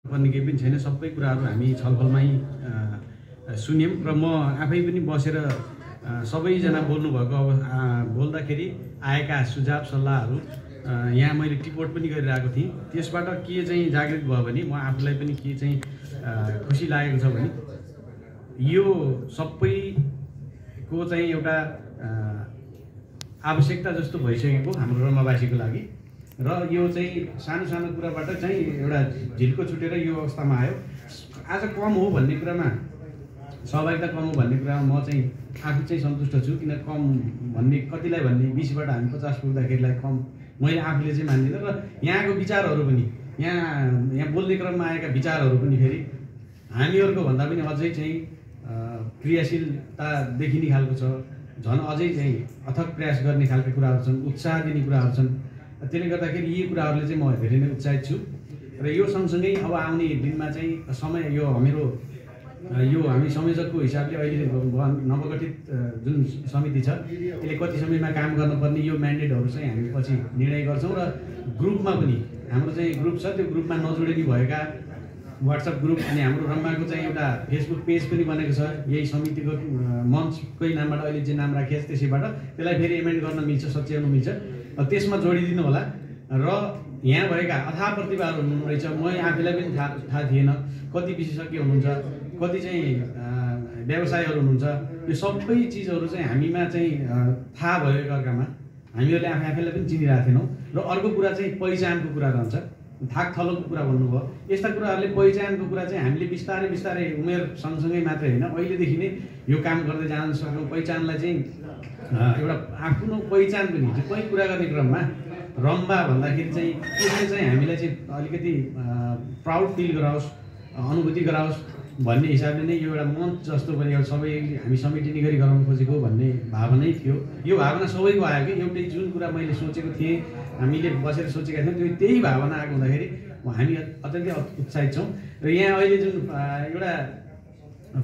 भन्ने केही पनि छैन। सबै कुराहरू हामी छलफलमै सुन्यौं र म आफै पनि बसेर सबैजना बोल्नुभएको बोल्दाखेरि आएका सुझाव सल्लाहहरू यहाँ मैले टिपोट पनि गरिरहेको थिएँ। त्यसबाट के चाहिँ जागृत भयो भने म आफूलाई पनि के चाहिँ खुसी लागेको छ भने यो सबैको चाहिँ एउटा आवश्यकता जस्तो भइसकेको हाम्रो रम्बावासीको लागि र यो चाहिँ सानो सानो कुराबाट चाहिँ एउटा झिल्को छुटेर यो अवस्थामा आयो। आज कम हो भन्ने कुरामा सहभागिता कम हो भन्ने कुरामा म चाहिँ आफू चाहिँ सन्तुष्ट छु। किन कम भन्ने कतिलाई भन्ने 20बाट हामी 50 पुग्दाखेरिलाई कम मैले आफूले चाहिँ मान्दिनँ र यहाँको विचारहरू पनि यहाँ बोल्ने क्रममा आएका विचारहरू पनि फेरि हामीहरूको भन्दा पनि अझै चाहिँ क्रियाशीलता देखिने खालको छ। झन् अझै चाहिँ अथक प्रयास गर्ने खालका कुराहरू छन्, उत्साह दिने कुराहरू छन्। त्यसले गर्दाखेरि यी कुराहरूले चाहिँ म धेरै नै उत्साहित छु र यो सँगसँगै अब आउने दिनमा चाहिँ समय यो हाम्रो यो हामी संयोजकको हिसाबले अहिले नवगठित जुन समिति छ यसले कति समयमा काम गर्नुपर्ने यो म्यान्डेटहरू चाहिँ हामी पछि निर्णय गर्छौँ र ग्रुपमा पनि हाम्रो चाहिँ ग्रुप छ, त्यो ग्रुपमा नजोडिने भएका व्हाट्सएप ग्रुप अनि हाम्रो रम्बाको चाहिँ एउटा फेसबुक पेज पनि बनेको छ। यही समितिको मञ्चकै नामबाट अहिले जे नाम राखिएको छ त्यसैबाट त्यसलाई फेरि एमेन्ड गर्न मिल्छ, सच्याउनु मिल्छ। त्यसमा जोडिदिनु होला र यहाँ भएका अथाह प्रतिभाहरू हुनुहुनेछ। म आफैलाई पनि थाहा थिएन, कति विशेषज्ञ हुनुहुन्छ, कति चाहिँ व्यवसायहरू हुनुहुन्छ। यो सबै चिजहरू चाहिँ हामीमा चाहिँ थाहा भयो एकअर्कामा। हामीहरूले आफैलाई पनि चिनिरहेको थिएनौँ। र अर्को कुरा चाहिँ पहिचानको कुरा रहन्छ, थाक थलोको कुरा भन्नुभयो। यस्ता कुराहरूले पहिचानको कुरा चाहिँ हामीले बिस्तारै बिस्तारै उमेर सँगसँगै मात्रै होइन अहिलेदेखि नै यो काम गर्दै जान सक्छौँ। पहिचानलाई चाहिँ एउटा आफ्नो पहिचान पनि कोही कुरा गर्ने क्रममा रम्बा भन्दाखेरि चाहिँ त्यसले चाहिँ हामीलाई चाहिँ अलिकति प्राउड फिल गराओस्, अनुभूति गराओस् भन्ने हिसाबले नै यो एउटा मञ्च जस्तो पनि एउटा सबै हामी समेटिने गरी गराउनु खोजेको भन्ने भावनै थियो। यो भावना सबैको आयो कि एउटै जुन कुरा मैले सोचेको थिएँ, हामीले बसेर सोचेका थियौँ त्यही भावना आएको हुँदाखेरि हामी अत्यन्तै उत्साहित छौँ। र यहाँ अहिले जुन एउटा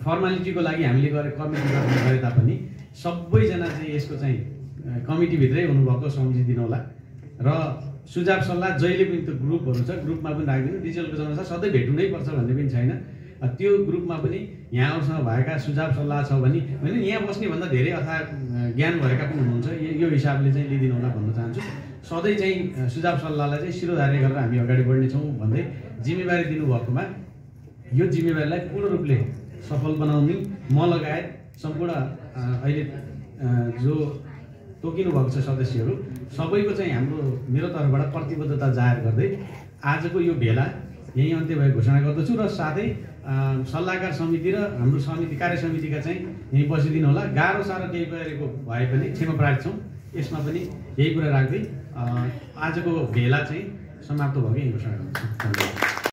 फर्मालिटीको लागि हामीले कमिटी गरे तापनि सबैजना चाहिँ यसको चाहिँ कमिटीभित्रै हुनुभएको सम्झिदिनु होला र सुझाव सल्लाह जहिले पनि त्यो ग्रुपहरू छ ग्रुपमा पनि राखिदिनु। डिजिटलको जमाना छ, सधैँ भेट्नु नै पर्छ भन्ने पनि छैन। त्यो ग्रुपमा पनि यहाँहरूसँग भएका सुझाव सल्लाह छ भने होइन यहाँ बस्ने भन्दा धेरै अथवा ज्ञान भएका पनि हुनुहुन्छ, यो हिसाबले चाहिँ लिइदिनु होला भन्न चाहन्छु। सधैँ चाहिँ सुझाव सल्लाहलाई चाहिँ शिरोधार्य गरेर हामी अगाडि बढ्नेछौँ भन्दै जिम्मेवारी दिनुभएकोमा यो जिम्मेवारीलाई पूर्ण रूपले सफल बनाउने म लगायत सम्पूर्ण अहिले जो तोकिनु भएको छ सदस्यहरू सबैको चाहिँ मेरो तर्फबाट प्रतिबद्धता जाहेर गर्दै आजको यो भेला यही अन्त्य भएको घोषणा गर्दछु र साथै सल्लाहकार समिति र हाम्रो समिति कार्य समितिका चाहिँ यहीँ बसिदिनु होला। गाह्रो साह्रो केही परेको भए पनि क्षमा प्रार्थी छौँ। यसमा पनि यही कुरा राख्दै आजको भेला चाहिँ समाप्त भएको यही घोषणा गर्दछु।